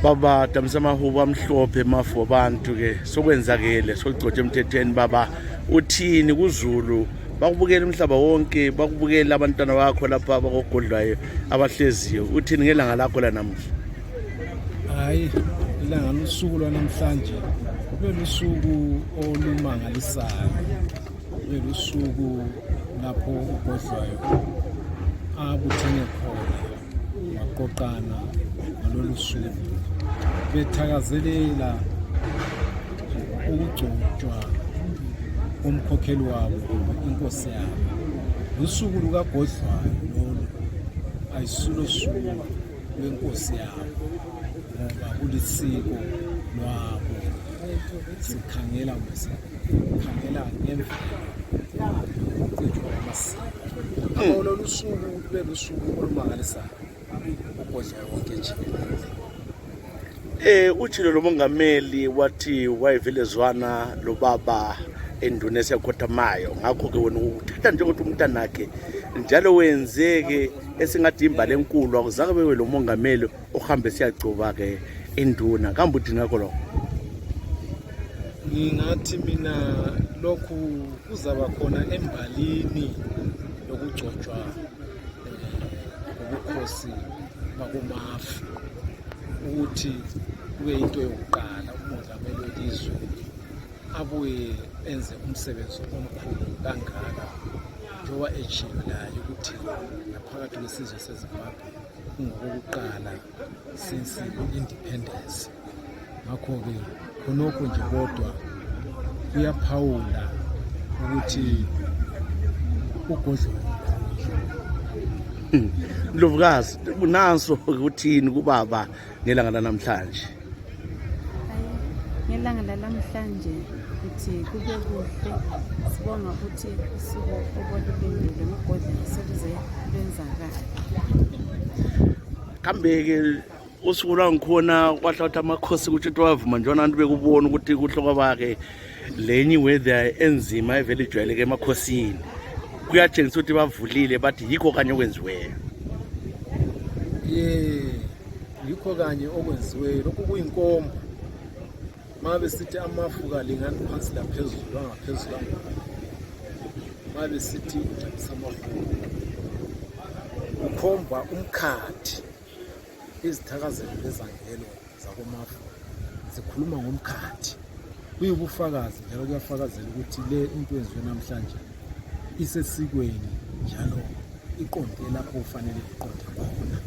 Baba damsamahubo amhlophe mafu abantu ke sokwenzakele sogcotshe emthethweni baba uthini kuZulu bakubukela umhlaba wonke bakubukela abantwana bakho lapha abakogodlayo abahleziyo uthini ngelanga lakho la namuhla? Hayi ilanga lusuku lwanamhlanje belusuku olumangalisayo belusuku lapho ugodlayo abuthene khona waqoqana ngalolu suku bethakazelela ukugcotshwa umkhokheli wabo inkosi yabo. Usuku lukagodlayo lolu ayisulo suku lwenkosi yabo ngoba kulisiko lwabo sikhangela ngemvelo ucetshwa kwamasiko. Lolu suku belusuku olumangalisayo ugodlayo wonke jikelele. Uchilo lomongameli wathi wayivelezwana lo baba Induna esiyakhothamayo ngakho ke wena uthatha njengokuthi umntanakhe njalo wenzeke esingathi imbali enkulu akuzange bewe lo mongameli ohambe siyacuba ke Induna kambe uthi ngakho lo ngingathi mina lokhu kuzaba khona embalini lokugcotshwa ubukhosi bakumafu ukuthi kube into yokuqala umongameli welizwe abuye enze umsebenzi omkhulu kangaka njengoba etshiwo layo ukuthi ngaphakathi kwesizwe seZimbabwe kungokokuqala since independence. Ngakho-ke khonokho nje kodwa kuyaphawula ukuthi ugodlayo Ndlovukazi unaso ukuthini kubaba ngelanga lanamhlanje? Ngelanga lanamhlanje ukuthi kube kuhle sibonga ukuthi isiko obolulembile ngogodlayo sekuze lwenzakala. Kambe ke usuku lwangikhona kwahlatha amakhosi ukuthi wavuma njalo abantu bekubona ukuthi kuhloka bake lenye weather enzima evele ijwayeleke emakhosini kuyatshengisa ukuthi bavulile bathi yikho kanye okwenziweyo. Yikho kanye okwenziweyo lokhu kuyinkomba mabe sithi amafu kalingani phansi laphezulu angaphezulu mabe sithi ujabulisa amafu ukhomba umkhathi. Izithakazelo lezangelo zakomafu zikhuluma ngomkhathi kuyibufakazi njalo kuyafakazela ukuthi le into yenziwe namhlanje isesikweni njalo iqonde lapho ufanele iqonde khona.